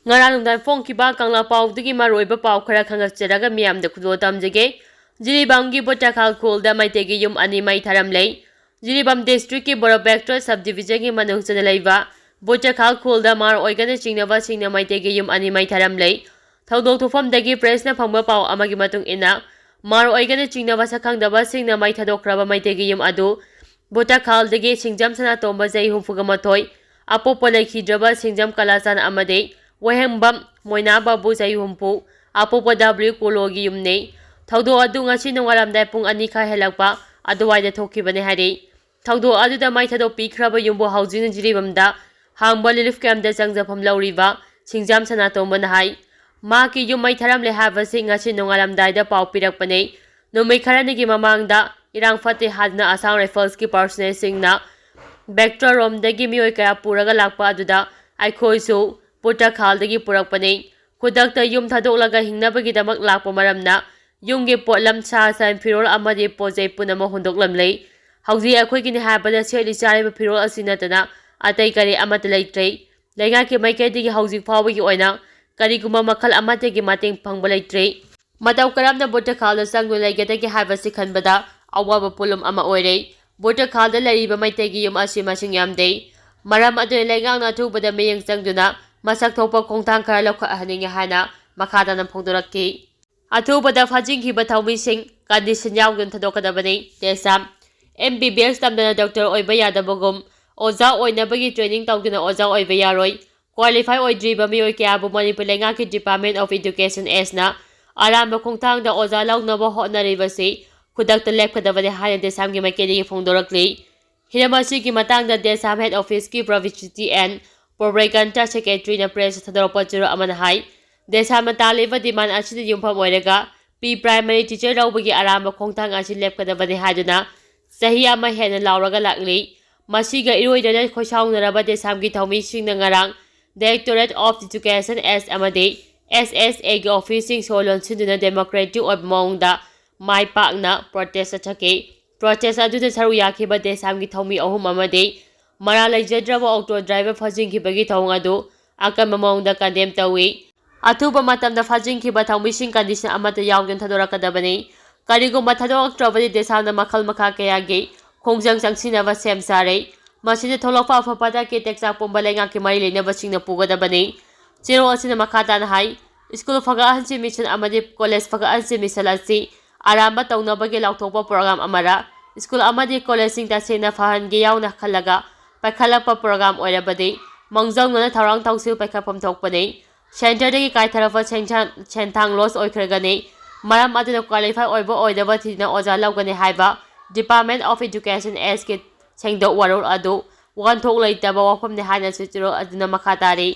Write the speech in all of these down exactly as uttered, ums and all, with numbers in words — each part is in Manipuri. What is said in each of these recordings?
ꯉꯔꯥꯡ ꯅꯨꯡꯗꯥꯡ ꯐꯣꯡꯈꯤꯕ ꯀꯪꯂꯥ ꯄꯥꯎꯗꯒꯤ ꯃꯔꯨꯑꯣꯏꯕ ꯄꯥꯎ ꯈꯔ ꯈꯪꯉꯛꯆꯔꯒ ꯃꯤꯌꯥꯝꯗ ꯈꯨꯗꯣꯜ ꯇꯝꯖꯒꯦ꯫ ꯖꯤꯔꯤꯕꯥꯝꯒꯤ ꯕꯣꯇꯥꯈꯥꯜ ꯈꯨꯜꯗ ꯃꯩꯇꯩꯒꯤ ꯌꯨꯝ ꯑꯅꯤ ꯃꯩ ꯊꯥꯔꯝꯂꯦ꯫ ꯖꯤꯔꯤꯕꯥꯝ district ꯀꯤ ꯕꯣꯔꯣꯕꯦꯛꯇ꯭ꯔꯣ sub division ꯒꯤ ꯃꯅꯨꯡ ꯆꯟꯅ ꯂꯩꯕ ꯕꯣꯇꯥꯈꯥꯜ ꯈꯨꯜꯗ ꯃꯥꯔ ꯑꯣꯏꯒꯅ ꯆꯤꯡꯅꯕꯁꯤꯡꯅ ꯃꯩꯇꯩꯒꯤ ꯌꯨꯝ ꯑꯅꯤ ꯃꯩ ꯊꯥꯔꯝꯂꯦ꯫ ꯊꯧꯗꯣꯛ ꯊꯣꯛꯐꯝꯗꯒꯤ press ꯅ ꯐꯪꯕ ꯄꯥꯎ ꯑꯃꯒꯤ ꯃꯇꯨꯡ ꯏꯟꯅ, ꯃꯥꯔ ꯑꯣꯏꯒꯅ ꯆꯤꯡꯅꯕ ꯁꯛꯈꯪꯗꯕꯁꯤꯡꯅ ꯃꯩ ꯊꯥꯗꯣꯛꯈ꯭ꯔꯕ ꯃꯩꯇꯩꯒꯤ ꯌꯨꯝ ꯑꯗꯨ ꯕꯣꯇꯥꯈꯥꯜꯗꯒꯤ ꯁꯤꯡꯖꯥꯝ ꯁꯅꯥꯇꯣꯝꯕ ꯆꯍꯤ ꯍꯨꯝꯐꯨꯒ ꯃꯥꯊꯣꯏ, ꯑꯄꯣꯛꯄ ꯂꯩꯈꯤꯗ꯭ꯔꯕ ꯁꯤꯡꯖꯥꯝ ꯀꯂꯥꯆꯥꯟ ꯑꯃꯗꯤ ꯋꯥꯍꯦꯡꯕꯝ ꯃꯣꯏꯅꯥ ꯕꯥꯕꯨ ꯆꯍꯤ ꯍꯨꯝꯐꯨ, ꯑꯄꯣꯛꯄ ꯗꯕ꯭ꯂꯤꯎ ꯀꯣꯂꯣꯒꯤ ꯌꯨꯝꯅꯤ꯫ ꯊꯧꯗꯣꯛ ꯑꯗꯨ ꯉꯁꯤ ꯅꯣꯡꯉꯥꯜꯂꯝꯗꯥꯏ ꯄꯨꯡ ꯑꯅꯤ ꯈꯔ ꯍꯦꯜꯂꯛꯄ ꯑꯗꯨꯋꯥꯏꯗ ꯊꯣꯛꯈꯤꯕꯅꯤ ꯍꯥꯏꯔꯤ꯫ ꯊꯧꯗꯣꯛ ꯑꯗꯨꯗ ꯃꯩ ꯊꯥꯗꯣꯛꯄꯤꯈ꯭ꯔꯕ ꯌꯨꯝꯕꯨ ꯍꯧꯖꯤꯛꯅ ꯖꯤꯔꯤꯕꯥꯝꯗ ꯍꯥꯡꯕ relief camp ꯇ ꯆꯪꯖꯐꯝ ꯂꯧꯔꯤꯕ ꯁꯤꯡꯖꯥꯝ ꯁꯅꯥꯇꯣꯝꯕꯅ ꯍꯥꯏ, ꯃꯍꯥꯛꯀꯤ ꯌꯨꯝ ꯃꯩ ꯊꯥꯔꯝꯂꯦ ꯍꯥꯏꯕꯁꯤ ꯉꯁꯤ ꯅꯣꯡꯉꯥꯜꯂꯝꯗꯥꯏꯗ ꯄꯥꯎ ꯄꯤꯔꯛꯄꯅꯤ꯫ ꯅꯨꯃꯤꯠ ꯈꯔꯅꯤꯒꯤ ꯃꯃꯥꯡꯗ ꯏꯔꯥꯡ ꯐꯠꯇꯦ ꯍꯥꯏꯗꯨꯅ Assam Rifles ꯀꯤ personnel ꯁꯤꯡꯅ ꯕꯦꯛꯇ꯭ꯔꯣꯔꯣꯝꯗꯒꯤ ꯃꯤꯑꯣꯏ ꯀꯌꯥ ꯄꯨꯔꯒ ꯂꯥꯛꯄ ꯑꯗꯨꯗ ꯑꯩꯈꯣꯏꯁꯨ ꯄꯨꯇ꯭ꯔꯈꯥꯜꯗꯒꯤ ꯄꯨꯔꯛꯄꯅꯤ꯫ ꯈꯨꯗꯛꯇ ꯌꯨꯝ ꯊꯥꯗꯣꯛꯂꯒ ꯍꯤꯡꯅꯕꯒꯤꯗꯃꯛ ꯂꯥꯛꯄ ꯃꯔꯝꯅ ꯌꯨꯝꯒꯤ ꯄꯣꯠꯂꯝ, ꯁꯥ ꯁꯟ, ꯐꯤꯔꯣꯜ ꯑꯃꯗꯤ ꯄꯣꯠ ꯆꯩ ꯄꯨꯝꯅꯃꯛ ꯍꯨꯟꯗꯣꯛꯂꯝꯂꯦ꯫ ꯍꯧꯖꯤꯛ ꯑꯩꯈꯣꯏꯒꯤꯅꯤ ꯍꯥꯏꯕꯗ ꯁꯦꯠꯂꯤ ꯆꯥꯔꯤꯕ ꯐꯤꯔꯣꯜ ꯑꯁꯤ ꯅꯠꯇꯅ ꯑꯇꯩ ꯀꯔꯤ ꯑꯃꯠꯇ ꯂꯩꯇ꯭ꯔꯦ꯫ ꯂꯩꯉꯥꯛꯀꯤ ꯃꯥꯏꯀꯩꯗꯒꯤ ꯍꯧꯖꯤꯛ ꯐꯥꯎꯕꯒꯤ ꯑꯣꯏꯅ ꯀꯔꯤꯒꯨꯝꯕ ꯃꯈꯜ ꯑꯃꯠꯇꯒꯤ ꯃꯇꯦꯡ ꯐꯪꯕ ꯂꯩꯇ꯭ꯔꯤ꯫ ꯃꯇꯧ ꯀꯔꯝꯅ ꯕꯣꯇ꯭ꯔꯈꯥꯜꯗ ꯆꯪꯗꯨꯅ ꯂꯩꯒꯗꯒꯦ ꯍꯥꯏꯕꯁꯤ ꯈꯟꯕꯗ ꯑꯋꯥꯕ ꯄꯣꯠꯂꯨꯝ ꯑꯃ ꯑꯣꯏꯔꯦ꯫ ꯕꯣꯇ꯭ꯔꯈꯥꯜꯗ ꯂꯩꯔꯤꯕ ꯃꯩꯇꯩꯒꯤ ꯌꯨꯝ ꯑꯁꯤ ꯃꯁꯤꯡ ꯌꯥꯝꯗꯦ꯫ ꯃꯔꯝ ꯑꯗꯨꯅ ꯂꯩꯉꯥꯛꯅ ꯑꯊꯨꯕꯗ ꯃꯤꯠꯌꯦꯡ ꯆꯪꯗꯨꯅ ꯃꯁꯛ ꯊꯣꯛꯄ ꯈꯣꯡꯊꯥꯡ ꯈꯔ ꯂꯧꯈꯠꯍꯟꯅꯤꯡꯉꯤ ꯍꯥꯏꯅ ꯃꯈꯥ ꯇꯥꯅ ꯐꯣꯡꯗꯣꯔꯛꯈꯤ꯫ ꯑꯊꯨꯕꯗ ꯐꯥꯖꯤꯟꯈꯤꯕ ꯊꯧꯃꯤꯁꯤꯡ condition ꯌꯥꯎꯗꯅ ꯊꯥꯗꯣꯛꯀꯗꯕꯅꯤ꯫ ꯗꯦꯁꯥꯝ, MBBS ꯇꯝꯗꯅ doctor ꯑꯣꯏꯕ ꯌꯥꯗꯕꯒꯨꯝ, ꯑꯣꯖꯥ ꯑꯣꯏꯅꯕꯒꯤ training ꯇꯧꯗꯨꯅ ꯑꯣꯖꯥ ꯑꯣꯏꯕ ꯌꯥꯔꯣꯏ꯫ Qualify ꯑꯣꯏꯗ꯭ꯔꯤꯕ ꯃꯤꯑꯣꯏ ꯀꯌꯥꯕꯨ ꯃꯅꯤꯄꯨꯔ ꯂꯩꯉꯥꯛꯀꯤ Department of Education Act ꯅ ꯑꯔꯥꯟꯕ ꯈꯣꯡꯊꯥꯡꯗ ꯑꯣꯖꯥ ꯂꯧꯅꯕ ꯍꯣꯠꯅꯔꯤꯕꯁꯤ ꯈꯨꯗꯛꯇ ꯂꯦꯞꯀꯗꯕꯅꯤ ꯍꯥꯏꯅ ꯗꯦꯁꯥꯝꯒꯤ ꯃꯥꯏꯀꯩꯗꯒꯤ ꯐꯣꯡꯗꯣꯔꯛꯂꯤ꯫ ꯍꯤꯔꯝ ꯑꯁꯤꯒꯤ ꯃꯇꯥꯡꯗ ꯗꯦꯁꯥꯝ head office ꯀꯤ Publicity and Propaganda secretary ꯅ press ꯇ ꯊꯥꯗꯣꯔꯛꯄ ꯆꯦꯔꯣꯜ ꯑꯃꯅ ꯍꯥꯏ, ꯗꯦꯁꯥꯝꯅ ꯇꯥꯜꯂꯤꯕ demand ꯑꯁꯤꯗ ꯌꯨꯝꯐꯝ ꯑꯣꯏꯔꯒ pre primary teacher ꯂꯧꯕꯒꯤ ꯑꯔꯥꯟꯕ ꯈꯣꯡꯊꯥꯡ ꯑꯁꯤ ꯂꯦꯞꯀꯗꯕꯅꯤ ꯍꯥꯏꯗꯨꯅ ꯆꯍꯤ ꯑꯃ ꯍꯦꯟꯅ ꯂꯥꯎꯔꯒ ꯂꯥꯛꯂꯤ꯫ ꯃꯁꯤꯒ ꯏꯔꯣꯏꯅꯅ ꯈꯣꯏꯁꯥꯎꯅꯔꯕ ꯗꯦꯁꯥꯝꯒꯤ ꯊꯧꯃꯤꯁꯤꯡꯅ ꯉꯔꯥꯡ Directorate of Education Act ꯑꯃꯗꯤ SSA ꯒꯤ office ꯁꯤꯡ ꯁꯣ ꯂꯣꯟꯁꯤꯟꯗꯨꯅ democratic ꯑꯣꯏꯕ ꯃꯑꯣꯡꯗ ꯃꯥꯏ ꯄꯥꯛꯅ protest ꯆꯠꯊꯈꯤ꯫ Protest ꯑꯗꯨꯗ ꯁꯔꯨꯛ ꯌꯥꯈꯤꯕ ꯗꯦꯁꯥꯝꯒꯤ ꯊꯧꯃꯤ ꯑꯍꯨꯝ ꯑꯃꯗꯤ ꯃꯔꯥꯜ ꯂꯩꯖꯗ꯭ꯔꯕ auto driver ꯐꯥꯖꯤꯟꯈꯤꯕꯒꯤ ꯊꯧꯑꯣꯡ ꯑꯗꯨ ꯑꯀꯟꯕ ꯃꯑꯣꯡꯗ condemn ꯇꯧꯏ꯫ ꯑꯊꯨꯕ ꯃꯇꯝꯗ ꯐꯥꯖꯤꯟꯈꯤꯕ ꯊꯧꯃꯤꯁꯤꯡ condition ꯑꯃꯠꯇ ꯌꯥꯎꯗꯅ ꯊꯥꯗꯣꯔꯛꯀꯗꯕꯅꯤ꯫ ꯀꯔꯤꯒꯨꯝꯕ ꯊꯥꯗꯣꯔꯛꯇ꯭ꯔꯕꯗꯤ ꯗꯦꯁꯥꯝꯅ ꯃꯈꯜ ꯃꯈꯥ ꯀꯌꯥꯒꯤ ꯈꯣꯡꯖꯪ ꯆꯪꯁꯤꯟꯅꯕ ꯁꯦꯝ ꯁꯥꯔꯦ꯫ ꯃꯁꯤꯗ ꯊꯣꯛꯂꯛꯄ ꯑꯐ ꯐꯠꯇ ꯀꯦꯇꯦꯛꯆꯥꯛ ꯄꯨꯝꯕ ꯂꯩꯉꯥꯛꯀꯤ ꯃꯔꯤ ꯂꯩꯅꯕꯁꯤꯡꯅ ꯄꯨꯒꯗꯕꯅꯤ꯫ ꯆꯦꯔꯣꯜ ꯑꯁꯤꯅ ꯃꯈꯥ ꯇꯥꯅ ꯍꯥꯏ, ꯁ꯭ꯀꯨꯜ ꯐꯒꯠꯍꯟꯁꯤ ꯃꯤꯁꯟ ꯑꯃꯗꯤ ꯀꯣꯂꯦꯖ ꯐꯒꯠꯍꯟꯁꯤ ꯃꯤꯁꯟ ꯑꯁꯤ ꯑꯔꯥꯟꯕ ꯇꯧꯅꯕꯒꯤ ꯂꯥꯎꯊꯣꯛꯄ ꯄ꯭ꯔꯣꯒ꯭ꯔꯥꯝ ꯑꯃꯔ, ꯁ꯭ꯀꯨꯜ ꯑꯃꯗꯤ ꯀꯣꯂꯦꯖꯁꯤꯡ ꯇꯁꯦꯡꯅ ꯐꯍꯟꯒꯦ ꯌꯥꯎꯅ ꯈꯜꯂꯒ ꯄꯥꯏꯈꯠꯂꯛꯄ ꯄ꯭ꯔꯣꯒ꯭ꯔꯥꯝ ꯑꯣꯏꯔꯕꯗꯤ, ꯃꯥꯡꯖꯧꯅꯅ ꯊꯧꯔꯥꯡ ꯊꯧꯁꯤꯜ ꯄꯥꯏꯈꯠꯐꯝ ꯊꯣꯛꯄꯅꯤ꯫ ꯁꯦꯟꯇꯔꯗꯒꯤ ꯀꯥꯏꯊꯔꯛꯄ ꯁꯦꯟꯁꯥ-, ꯁꯦꯟꯊꯥꯡ ꯂꯣꯁ ꯑꯣꯏꯈ꯭ꯔꯒꯅꯤ꯫ ꯃꯔꯝ ꯑꯗꯨꯅ ꯀ꯭ꯋꯥꯂꯤꯐꯥꯏ ꯑꯣꯏꯕ ꯑꯣꯏꯗꯕ ꯊꯤꯗꯨꯅ ꯑꯣꯖꯥ ꯂꯧꯒꯅꯤ ꯍꯥꯏꯕ Department of Education ꯑꯦꯁꯀꯤ ꯁꯦꯡꯗꯣꯛ ꯋꯥꯔꯣꯜ ꯑꯗꯨ ꯋꯥꯍꯟꯊꯣꯛ ꯂꯩꯇꯕ ꯋꯥꯐꯝꯅꯤ ꯍꯥꯏꯅꯁꯨ ꯆꯦꯔꯣꯜ ꯑꯗꯨꯅ ꯃꯈꯥ ꯇꯥꯔꯤ꯫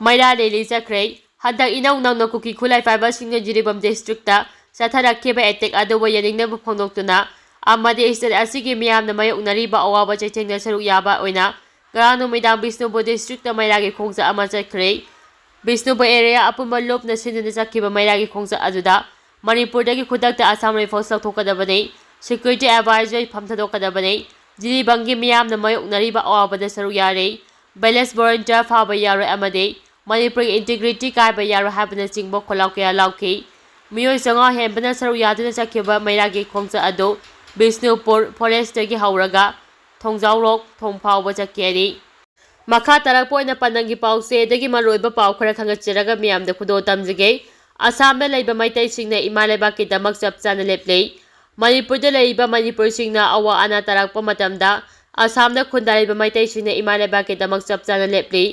ꯃꯩꯔꯥ rally ꯆꯠꯈ꯭ꯔꯦ꯫ ꯍꯟꯗꯛ ꯏꯅꯧ ꯅꯧꯅ ꯀꯨꯀꯤ ꯈꯨꯠꯂꯥꯏ ꯄꯥꯏꯕꯁꯤꯡꯅ ꯖꯤꯔꯤꯕꯥꯝ districtꯇ ꯆꯠꯊꯔꯛꯈꯤꯕ attack ꯑꯗꯨꯕꯨ ꯌꯥꯅꯤꯡꯗꯕ ꯐꯣꯡꯗꯣꯛꯇꯨꯅ ꯑꯃꯗꯤ state ꯑꯁꯤꯒꯤ ꯃꯤꯌꯥꯝꯅ ꯃꯥꯌꯣꯛꯅꯔꯤꯕ ꯑꯋꯥꯕ ꯆꯩꯊꯦꯡꯗ ꯁꯔꯨꯛ ꯌꯥꯕ ꯑꯣꯏꯅ ꯉꯔꯥꯡ ꯅꯨꯃꯤꯗꯥꯡ ꯕꯤꯁꯅꯨꯄꯨꯔ districtꯇ ꯃꯩꯔꯥꯒꯤ ꯈꯣꯡꯖꯪ ꯑꯃ ꯆꯠꯈ꯭ꯔꯦ꯫ ꯕꯤꯁꯅꯨꯄꯨꯔ area ꯑꯄꯨꯟꯕ ꯂꯨꯞꯅ ꯁꯤꯟꯗꯨꯅ ꯆꯠꯈꯤꯕ ꯃꯩꯔꯥꯒꯤ ꯈꯣꯡꯖꯪ ꯑꯗꯨꯗ ꯃꯅꯤꯄꯨꯔꯗꯒꯤ ꯈꯨꯗꯛꯇ Assam Rifles ꯂꯧꯊꯣꯛꯀꯗꯕꯅꯤ, security advisory ꯐꯝ ꯊꯥꯗꯣꯛꯀꯗꯕꯅꯤ, ꯖꯤꯔꯤꯕꯥꯝꯒꯤ ꯃꯤꯌꯥꯝꯅ ꯃꯥꯌꯣꯛꯅꯔꯤꯕ ꯑꯋꯥꯕꯗ ꯁꯔꯨꯛ ꯌꯥꯔꯤ, village volunteer ꯐꯥꯕ ꯌꯥꯔꯣꯏ ꯑꯃꯗꯤ ꯃꯅꯤꯄꯨꯔꯒꯤ integrity ꯀꯥꯏꯕ ꯌꯥꯔꯣꯏ ꯍꯥꯏꯕꯅꯆꯤꯡꯕ ꯈꯣꯜꯂꯥꯎ ꯀꯌꯥ ꯂꯥꯎꯈꯤ꯫ ꯃꯤꯑꯣꯏ ꯆꯥꯝꯃꯉꯥ ꯍꯦꯟꯕꯅ ꯁꯔꯨꯛ ꯌꯥꯗꯨꯅ ꯆꯠꯈꯤꯕ ꯃꯩꯔꯥꯒꯤ ꯈꯣꯡꯆꯠ ꯑꯗꯨ ꯕꯤꯁꯅꯨꯄꯨꯔ forestꯇꯒꯤ ꯍꯧꯔꯒ ꯊꯣꯡꯖꯥꯎꯔꯣꯛ ꯊꯣꯡ ꯐꯥꯎꯕ ꯆꯠꯈꯤ ꯍꯥꯏꯔꯤ꯫ ꯃꯈꯥ ꯇꯥꯔꯛꯄ ꯑꯣꯏꯅ ꯄꯥꯟꯗꯝꯒꯤ ꯄꯥꯎꯆꯦꯗꯒꯤ ꯃꯔꯨꯑꯣꯏꯕ ꯄꯥꯎ ꯈꯔ ꯈꯪꯒꯠꯆꯔꯒ ꯃꯤꯌꯥꯝꯗ ꯈꯨꯗꯣꯜ ꯇꯝꯖꯒꯦ꯫ ꯑꯁꯥꯝꯗ ꯂꯩꯕ ꯃꯩꯇꯩꯁꯤꯡꯅ ꯏꯃꯥ ꯂꯩꯕꯥꯛꯀꯤꯗꯃꯛ ꯆꯞ ꯆꯥꯅ ꯂꯦꯞꯂꯤ꯫ ꯃꯅꯤꯄꯨꯔꯗ ꯂꯩꯔꯤꯕ ꯃꯅꯤꯄꯨꯔꯁꯤꯡꯅ ꯑꯋꯥ ꯑꯅꯥ ꯇꯥꯔꯛꯄ ꯃꯇꯝꯗ ꯑꯁꯥꯝꯗ ꯈꯨꯟꯗꯥꯔꯤꯕ ꯃꯩꯇꯩꯁꯤꯡꯅ ꯏꯃꯥ ꯂꯩꯕꯥꯛꯀꯤꯗꯃꯛ ꯆꯞ ꯆꯥꯅ ꯂꯦꯞꯂꯤ꯫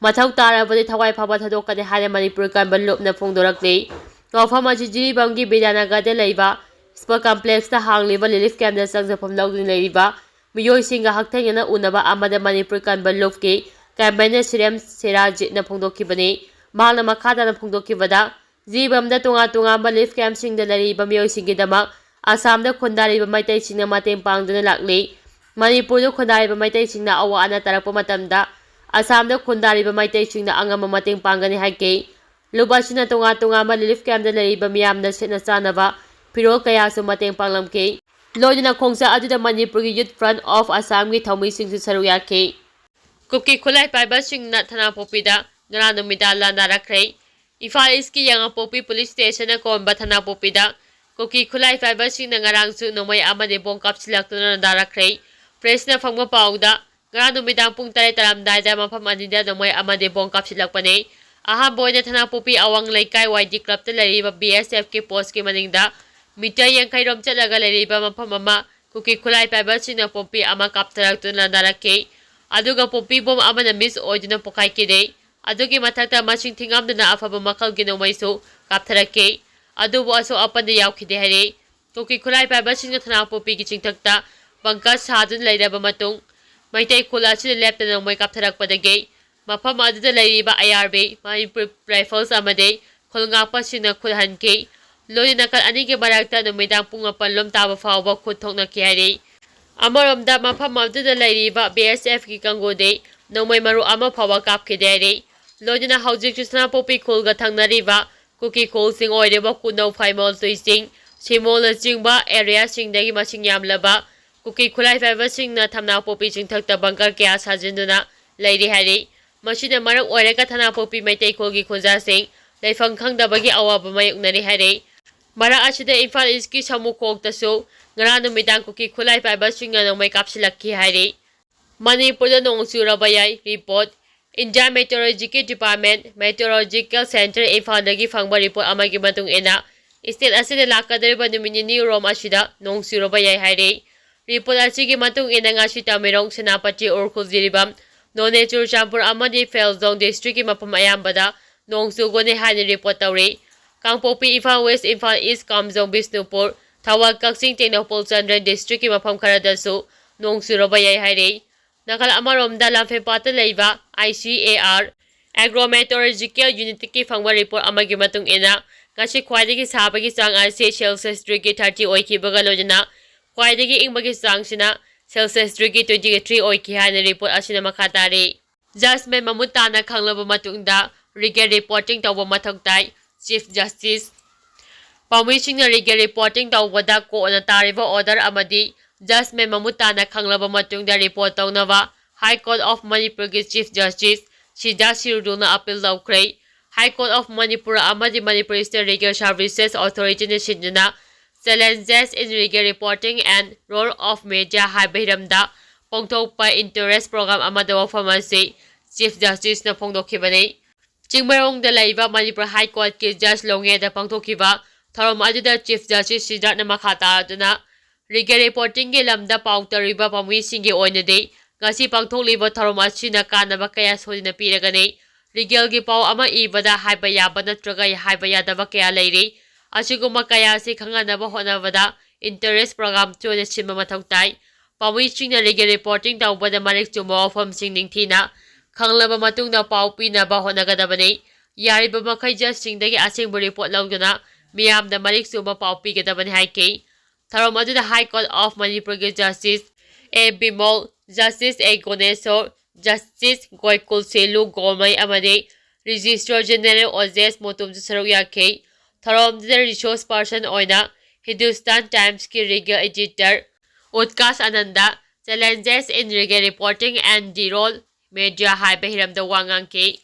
ꯃꯊꯧ ꯇꯥꯔꯕꯗꯤ ꯊꯋꯥꯏ ꯐꯥꯎꯕ ꯊꯥꯗꯣꯛꯀꯅꯤ ꯍꯥꯏꯅ ꯃꯅꯤꯄꯨꯔ ꯀꯟꯕ ꯂꯨꯞꯅ ꯐꯣꯡꯗꯣꯔꯛꯂꯤ꯫ ꯋꯥꯐꯝ ꯑꯁꯤ ꯖꯤꯔꯤꯕꯥꯝꯒꯤ ꯕꯤꯗ꯭ꯌꯥꯅꯒꯔꯗ ꯂꯩꯕ Sport Complexꯇ ꯍꯥꯡꯂꯤꯕ relief campꯇ ꯆꯪꯖꯐꯝ ꯂꯧꯗꯨꯅ ꯂꯩꯔꯤꯕ ꯃꯤꯑꯣꯏꯁꯤꯡꯒ ꯍꯛꯊꯦꯡꯅꯅ ꯎꯅꯕ ꯑꯃꯗ ꯃꯅꯤꯄꯨꯔ ꯀꯟꯕ ꯂꯨꯞꯀꯤ convener ꯁꯤꯔꯦꯝ ꯁꯦꯔꯥꯖꯤꯠꯅ ꯐꯣꯡꯗꯣꯛꯈꯤꯕꯅꯤ꯫ ꯃꯍꯥꯛꯅ ꯃꯈꯥ ꯇꯥꯅ ꯐꯣꯡꯗꯣꯛꯈꯤꯕꯗ, ꯖꯤꯔꯤꯕꯥꯝꯗ ꯇꯣꯉꯥꯟ ꯇꯣꯉꯥꯟꯕ relief campꯁꯤꯡꯗ ꯂꯩꯔꯤꯕ ꯃꯤꯑꯣꯏꯁꯤꯡꯒꯤꯗꯃꯛ ꯑꯁꯥꯝꯗ ꯈꯨꯟꯗꯥꯔꯤꯕ ꯃꯩꯇꯩꯁꯤꯡꯅ ꯃꯇꯦꯡ ꯄꯥꯡꯗꯨꯅ ꯂꯥꯛꯂꯤ꯫ ꯃꯅꯤꯄꯨꯔꯗ ꯈꯨꯟꯗꯥꯔꯤꯕ ꯃꯩꯇꯩꯁꯤꯡꯅ ꯑꯋꯥ ꯑꯅꯥ ꯇꯥꯔꯛꯄ ꯃꯇꯝꯗ ꯑꯁꯥꯝꯗ ꯈꯨꯟꯗꯥꯔꯤꯕ ꯃꯩꯇꯩꯁꯤꯡꯅ ꯑꯉꯝꯕ ꯃꯇꯦꯡ ꯄꯥꯡꯒꯅꯤ ꯍꯥꯏꯈꯤ꯫ ꯂꯨꯞ ꯑꯁꯤꯅ ꯇꯣꯉꯥꯟ ꯇꯣꯉꯥꯟꯕ relief campꯇ ꯂꯩꯔꯤꯕ ꯃꯤꯌꯥꯝꯗ ꯁꯦꯠꯅ ꯆꯥꯅꯕ ꯐꯤꯔꯣꯜ ꯀꯌꯥꯁꯨ ꯃꯇꯦꯡ ꯄꯥꯡꯂꯝꯈꯤ꯫ ꯂꯣꯏꯅꯅ ꯈꯣꯡꯆꯠ ꯑꯗꯨꯗ ꯃꯅꯤꯄꯨꯔꯒꯤ Youth Front of Assamꯒꯤ ꯊꯧꯃꯤꯁꯤꯡꯁꯨ ꯁꯔꯨꯛ ꯌꯥꯈꯤ꯫ ꯀꯨꯀꯤ ꯈꯨꯠꯂꯥꯏ ꯄꯥꯏꯕꯁꯤꯡꯅ ꯊꯅꯥꯄꯣꯛꯄꯤꯗ ꯉꯔꯥꯡ ꯅꯨꯃꯤꯗꯥꯡ ꯂꯥꯟꯗꯥꯔꯛꯈ꯭ꯔꯦ꯫ ꯏꯝꯐꯥꯜ ꯏꯁꯀꯤ ꯌꯥꯉꯥꯄꯣꯛꯄꯤ ꯄꯨꯂꯤꯁ ꯁ꯭ꯇꯦꯁꯟꯅ ꯀꯣꯟꯕ ꯊꯅꯥꯄꯣꯛꯄꯤꯗ ꯀꯨꯀꯤ ꯈꯨꯠꯂꯥꯏ ꯄꯥꯏꯕꯁꯤꯡꯅ ꯉꯔꯥꯡꯁꯨ ꯅꯣꯡꯃꯩ ꯑꯃꯗꯤ ꯕꯣꯝ ꯀꯥꯞꯁꯤꯜꯂꯛꯇꯨꯅ ꯂꯥꯟꯗꯥꯔꯛꯈ꯭ꯔꯦ꯫ ꯄ꯭ꯔꯦꯁꯅ ꯐꯪꯕ ꯄꯥꯎꯗ, ꯉꯔꯥꯡ ꯅꯨꯃꯤꯗꯥꯡ ꯄꯨꯡ ꯇꯔꯦꯠ ꯇꯥꯔꯝꯗꯥꯏꯗ ꯃꯐꯝ ꯑꯅꯤꯗ ꯅꯣꯡꯃꯩ ꯑꯃꯗꯤ ꯕꯣꯝ ꯀꯥꯞꯁꯤꯜꯂꯛꯄꯅꯤ꯫ ꯑꯍꯥꯟꯕ ꯑꯣꯏꯅ ꯊꯅꯥꯄꯣꯛꯄꯤ ꯑꯋꯥꯡ ꯂꯩꯀꯥꯏ ꯋꯥꯏ ꯗꯤ ꯀ꯭ꯂꯕꯇ ꯂꯩꯔꯤꯕ ꯕꯤ ꯑꯦꯁ ꯑꯦꯐꯀꯤ ꯄꯣꯁꯀꯤ ꯃꯅꯤꯡꯗ ꯃꯤꯇꯔ ꯌꯥꯡꯈꯩ ꯔꯣꯝ ꯆꯠꯂꯒ ꯂꯩꯔꯤꯕ ꯃꯐꯝ ꯑꯃ ꯀꯨꯀꯤ ꯈꯨꯠꯂꯥꯏ ꯄꯥꯏꯕꯁꯤꯡꯅ ꯄꯣꯝꯄꯤ ꯑꯃ ꯀꯥꯞꯊꯔꯛꯇꯨꯅ ꯂꯥꯟꯗꯥꯔꯛꯈꯤ꯫ ꯑꯗꯨꯒ ꯄꯣꯝꯄꯤ ꯕꯣꯝ ꯑꯃꯅ ꯃꯤꯁ ꯑꯣꯏꯗꯨꯅ ꯄꯣꯈꯥꯏꯈꯤꯗꯦ꯫ ꯑꯗꯨꯒꯤ ꯃꯊꯛꯇ ꯃꯁꯤꯡ ꯊꯤꯉꯝꯗꯅ ꯑꯐꯕ ꯃꯈꯜꯒꯤ ꯅꯣꯡꯃꯩꯁꯨ ꯀꯥꯞꯊꯔꯛꯈꯤ꯫ ꯑꯗꯨꯕꯨ ꯑꯁꯣꯛ ꯑꯄꯟꯗꯤ ꯌꯥꯎꯈꯤꯗꯦ ꯍꯥꯏꯔꯤ꯫ ꯀꯨꯀꯤ ꯈꯨꯠꯂꯥꯏ ꯄꯥꯏꯕꯁꯤꯡꯅ ꯊꯅꯥꯄꯣꯛꯄꯤꯒꯤ ꯆꯤꯡꯊꯛꯇ ꯕꯪꯀꯔ ꯁꯥꯗꯨꯅ ꯂꯩꯔꯕ ꯃꯇꯨꯡ, ꯃꯩꯇꯩ ꯈꯨꯜ ꯑꯁꯤꯗ ꯂꯦꯞꯇꯅ ꯅꯣꯡꯃꯩ ꯀꯥꯞꯊꯔꯛꯄꯗꯒꯤ ꯃꯐꯝ ꯑꯗꯨꯗ ꯂꯩꯔꯤꯕ ꯑꯥꯏ ꯑꯥꯔ ꯕꯤ, ꯃꯅꯤꯄꯨꯔ ꯔꯥꯏꯐꯜꯁ ꯑꯃꯗꯤ ꯈꯨꯜ ꯉꯥꯛꯄꯁꯤꯡꯅ ꯈꯨꯠ ꯍꯟꯈꯤ꯫ ꯂꯣꯏꯅ ꯅꯥꯀꯜ ꯑꯅꯤꯒꯤ ꯃꯔꯛꯇ ꯅꯨꯃꯤꯗꯥꯡ ꯄꯨꯡ ꯃꯥꯄꯟ ꯂꯣꯝ ꯇꯥꯕ ꯐꯥꯎꯕ ꯈꯨꯠ ꯊꯣꯛꯅꯈꯤ ꯍꯥꯏꯔꯤ꯫ ꯑꯃꯔꯣꯝꯗ, ꯃꯐꯝ ꯑꯗꯨꯗ ꯂꯩꯔꯤꯕ ꯕꯤ ꯑꯦꯁ ꯑꯦꯐꯀꯤ ꯀꯥꯡꯕꯨꯗꯤ ꯅꯣꯡꯃꯩ ꯃꯔꯨ ꯑꯃ ꯐꯥꯎꯕ ꯀꯥꯞꯈꯤꯗꯦ ꯍꯥꯏꯔꯤ꯫ ꯂꯣꯏꯅꯅ ꯍꯧꯖꯤꯛꯁꯨ ꯁꯅꯥꯄꯣꯛꯄꯤ ꯈꯨꯜꯒ ꯊꯪꯅꯔꯤꯕ ꯀꯨꯀꯤ ꯈꯨꯜꯁꯤꯡ ꯑꯣꯏꯔꯤꯕ ꯀꯨꯅꯧ, ꯐꯥꯏꯃꯣꯜ, ꯇꯨꯏꯆꯤꯡ, ꯁꯤꯃꯣꯜꯅꯆꯤꯡꯕ ꯑꯦꯔꯤꯌꯥꯁꯤꯡꯗꯒꯤ ꯃꯁꯤꯡ ꯌꯥꯝꯂꯕ ꯀꯨꯀꯤ ꯈꯨꯠꯂꯥꯏ ꯄꯥꯏꯕꯁꯤꯡꯅ ꯊꯝꯅꯥꯄꯣꯛꯄꯤ ꯆꯤꯡꯊꯛꯇ ꯕꯪꯀꯔ ꯀꯌꯥ ꯁꯥꯖꯤꯟꯗꯨꯅ ꯂꯩꯔꯤ ꯍꯥꯏꯔꯤ꯫ ꯃꯁꯤꯅ ꯃꯔꯝ ꯑꯣꯏꯔꯒ ꯊꯅꯥꯄꯣꯛꯄꯤ ꯃꯩꯇꯩ ꯈꯨꯜꯒꯤ ꯈꯨꯟꯖꯥꯁꯤꯡ ꯂꯩꯐꯝ ꯈꯪꯗꯕꯒꯤ ꯑꯋꯥꯕ ꯃꯥꯌꯣꯛꯅꯔꯤ ꯍꯥꯏꯔꯤ꯫ ꯃꯔꯛ ꯑꯁꯤꯗ ꯏꯝꯐꯥꯜ ꯏꯁꯀꯤ ꯁꯃꯨꯈꯣꯛꯇꯁꯨ ꯉꯔꯥꯡ ꯅꯨꯃꯤꯗꯥꯡ ꯀꯨꯀꯤ ꯈꯨꯠꯂꯥꯏ ꯄꯥꯏꯕꯁꯤꯡꯅ ꯅꯣꯡꯃꯩ ꯀꯥꯞꯁꯤꯜꯂꯛꯈꯤ ꯍꯥꯏꯔꯤ꯫ ꯃꯅꯤꯄꯨꯔꯗ ꯅꯣꯡ ꯆꯨꯔꯕ ꯌꯥꯏ꯫ Report, India meteorological department, meteorological centre ꯏꯝꯐꯥꯜꯗꯒꯤ ꯐꯪꯕ ꯔꯤꯄꯣꯔꯠ ꯑꯃꯒꯤ ꯃꯇꯨꯡ ꯏꯟꯅ, ꯁ꯭ꯇꯦꯠ ꯑꯁꯤꯗ ꯂꯥꯛꯀꯗꯧꯔꯤꯕ ꯅꯨꯃꯤꯠ ꯅꯤꯅꯤ ꯔꯣꯝ ꯑꯁꯤꯗ ꯅꯣꯡ ꯆꯨꯔꯕ ꯌꯥꯏ ꯍꯥꯏꯔꯤ꯫ ꯔꯤꯄꯣꯔꯠ ꯑꯁꯤꯒꯤ ꯃꯇꯨꯡ ꯏꯟꯅ, ꯉꯁꯤ ꯇꯃꯦꯡꯂꯣꯡ, ꯁꯦꯅꯥꯄꯇꯤ, ꯎꯈ꯭ꯔꯨꯜ, ꯖꯤꯔꯤꯕꯥꯝ, ꯅꯣꯅꯦ, ꯆꯨꯔꯆꯥꯟꯄꯨꯔ ꯑꯃꯗꯤ ꯐꯦꯜꯖꯣꯡ ꯗꯤꯁꯇ꯭ꯔꯤꯛꯀꯤ ꯃꯐꯝ ꯑꯌꯥꯝꯕꯗ ꯅꯣꯡ ꯆꯨꯒꯅꯤ ꯍꯥꯏꯅ ꯔꯤꯄꯣꯔꯠ ꯇꯧꯔꯤ꯫ ꯀꯥꯡꯄꯣꯛꯄꯤ, ꯏꯝꯐꯥꯜ ꯋꯦꯁ, ꯏꯝꯐꯥꯜ ꯏꯁ, ꯀꯥꯝꯖꯣꯡ, ꯕꯤꯁꯅꯨꯄꯨꯔ, ꯊꯧꯕꯥꯜ, ꯀꯛꯆꯤꯡ, ꯇꯦꯡꯅꯧꯄꯜ, ꯆꯥꯟꯗꯦꯜ ꯗꯤꯁꯇ꯭ꯔꯤꯛꯀꯤ ꯃꯐꯝ ꯈꯔꯗꯁꯨ ꯅꯣꯡ ꯆꯨꯔꯕ ꯌꯥꯏ ꯍꯥꯏꯔꯤ꯫ ꯅꯥꯀꯜ ꯑꯃꯔꯣꯝꯗ, ꯂꯝꯐꯦꯜꯄꯥꯠꯇ ꯂꯩꯕ ꯑꯥꯏ ꯁꯤ ꯑꯦ ꯑꯥꯔ ꯑꯦꯒ꯭ꯔꯣꯃꯦꯇꯤꯑꯣꯔꯣꯂꯣꯖꯤꯀꯦꯜ ꯌꯨꯅꯤꯠꯇꯒꯤ ꯐꯪꯕ ꯔꯤꯄꯣꯔꯠ ꯑꯃꯒꯤ ꯃꯇꯨꯡ ꯏꯟꯅ, ꯉꯁꯤ ꯈ꯭ꯋꯥꯏꯗꯒꯤ ꯁꯥꯕꯒꯤ ꯆꯥꯡ ꯑꯁꯤ ꯁꯦꯜꯁꯤꯌꯁ ꯗꯤꯒ꯭ꯔꯤ ꯊꯥꯔꯇꯤ ꯑꯣꯏꯈꯤꯕꯒ ꯂꯣꯏꯅꯅ ꯈ꯭ꯋꯥꯏꯗꯒꯤ ꯏꯪꯕꯒꯤ ꯆꯥꯡꯁꯤꯅ ꯁꯦꯜꯁꯤꯌꯁ ꯗꯤꯒ꯭ꯔꯤ ꯇ꯭ꯋꯦꯟꯇꯤ ꯊ꯭ꯔꯤ ꯑꯣꯏꯈꯤ ꯍꯥꯏꯅ ꯔꯤꯄꯣꯔꯠ ꯑꯁꯤꯅ ꯃꯈꯥ ꯇꯥꯔꯤ꯫ ꯖꯁꯃꯦꯟ ꯃꯃꯨꯠ ꯇꯥꯅ ꯈꯪꯂꯕ ꯃꯇꯨꯡꯗ ꯔꯤꯒꯦꯜ ꯔꯤꯄꯣꯔꯇꯤꯡ ꯇꯧꯕ ꯃꯊꯧ ꯇꯥꯏ꯫ ꯆꯤꯐ ꯖꯁꯇꯤꯁ ꯄꯥꯎꯃꯤꯁꯤꯡꯅ ꯔꯤꯒꯦꯜ ꯔꯤꯄꯣꯔꯇꯤꯡ ꯇꯧꯕꯗ ꯀꯣꯔꯠꯅ ꯇꯥꯔꯤꯕ ꯑꯣꯔꯗꯔ ꯑꯃꯗꯤ ꯖꯁꯃꯦꯟ ꯃꯃꯨꯠ ꯇꯥꯅ ꯈꯪꯂꯕ ꯃꯇꯨꯡꯗ ꯔꯤꯄꯣꯔꯠ ꯇꯧꯅꯕ High Court of Manipurꯒꯤ Chief Justice ꯁꯤꯗꯥ ꯁꯤꯔꯨꯗꯨꯅ ꯑꯄꯤꯜ ꯂꯧꯈ꯭ꯔꯦ꯫ High Court of Manipur ꯑꯃꯗꯤ Manipur State Legal Services Authorityꯅ ꯁꯤꯟꯗꯨꯅ Challenges in Legal Reporting and Role of Media ꯍꯥꯏꯕ ꯍꯤꯔꯝꯗ ꯄꯥꯡꯊꯣꯛꯄ interest program ꯑꯃꯗ ꯋꯥꯐꯝ ꯑꯁꯤ Chief Justiceꯅ ꯐꯣꯡꯗꯣꯛꯈꯤꯕꯅꯤ꯫ ꯆꯤꯡꯃꯩꯔꯣꯡꯗ ꯂꯩꯕ ꯃꯅꯤꯄꯨꯔ High Courtꯀꯤ Judge ꯂꯣꯡꯉꯦꯗ ꯄꯥꯡꯊꯣꯛꯈꯤꯕ ꯊꯧꯔꯝ ꯑꯗꯨꯗ Chief Justice ꯁꯤꯗꯥꯔꯠꯅ ꯃꯈꯥ ꯇꯥꯗꯨꯅ Legal Reportingꯒꯤ ꯂꯝꯗ ꯄꯥꯎ ꯇꯥꯔꯤꯕ ꯄꯥꯝꯃꯤꯁꯤꯡꯒꯤ ꯑꯣꯏꯅꯗꯤ ꯉꯁꯤ ꯄꯥꯡꯊꯣꯛꯂꯤꯕ ꯊꯧꯔꯝ ꯑꯁꯤꯅ ꯀꯥꯟꯅꯕ ꯀꯌꯥ ꯁꯣꯏꯗꯅ ꯄꯤꯔꯒꯅꯤ꯫ Legalꯒꯤ ꯄꯥꯎ ꯑꯃ ꯏꯕꯗ ꯍꯥꯏꯕ ꯌꯥꯕ ꯅꯠꯇ꯭ꯔꯒ ꯍꯥꯏꯕ ꯌꯥꯗꯕ ꯀꯌꯥ ꯂꯩꯔꯤ꯫ ꯑꯁꯤꯒꯨꯝꯕ ꯀꯌꯥ ꯑꯁꯤ ꯈꯪꯍꯟꯅꯕ ꯍꯣꯠꯅꯕꯗ interest program ꯇꯣꯏꯅ ꯁꯤꯟꯕ ꯃꯊꯧ ꯇꯥꯏ꯫ ꯄꯥꯝꯃꯤꯁꯤꯡꯅ Legal Reporting ꯇꯧꯕꯗ ꯃꯔꯤꯛ ꯆꯨꯝꯕ ꯋꯥꯐꯝꯁꯤꯡ ꯅꯤꯡꯊꯤꯅ ꯈꯪꯂꯕ ꯃꯇꯨꯡꯗ ꯄꯥꯎ ꯄꯤꯅꯕ ꯍꯣꯠꯅꯒꯗꯕꯅꯤ꯫ ꯌꯥꯔꯤꯕ ꯃꯈꯩ Judgeꯁꯤꯡꯗꯒꯤ ꯑꯁꯦꯡꯕ report ꯂꯧꯗꯨꯅ ꯃꯤꯌꯥꯝꯗ ꯃꯔꯤꯛ ꯆꯨꯝꯕ ꯄꯥꯎ ꯄꯤꯒꯗꯕꯅꯤ ꯍꯥꯏꯈꯤ꯫ ꯊꯧꯔꯝ ꯑꯗꯨꯗ High Court of Manipurꯒꯤ Justice A Bimol, Justice A ꯒꯣꯅꯦꯁꯣꯔ, Justice ꯒꯣꯏꯀꯨꯜ ꯁꯦꯂꯨ ꯒꯣꯃꯩ ꯑꯃꯗꯤ Registrar General ꯑꯣꯖꯦꯁ ꯃꯣꯇꯨꯝꯁꯨ ꯁꯔꯨꯛ ꯌꯥꯈꯤ꯫ ꯊꯧꯔꯝꯗꯨꯗ resource person ꯑꯣꯏꯅ Hindustan Timesꯀꯤ legal editor ꯎꯠꯀꯥꯁ Anand Challenges in Legal Reporting and the Role Media ꯍꯥꯏꯕ ꯍꯤꯔꯝꯗ ꯋꯥ ꯉꯥꯡꯈꯤ꯫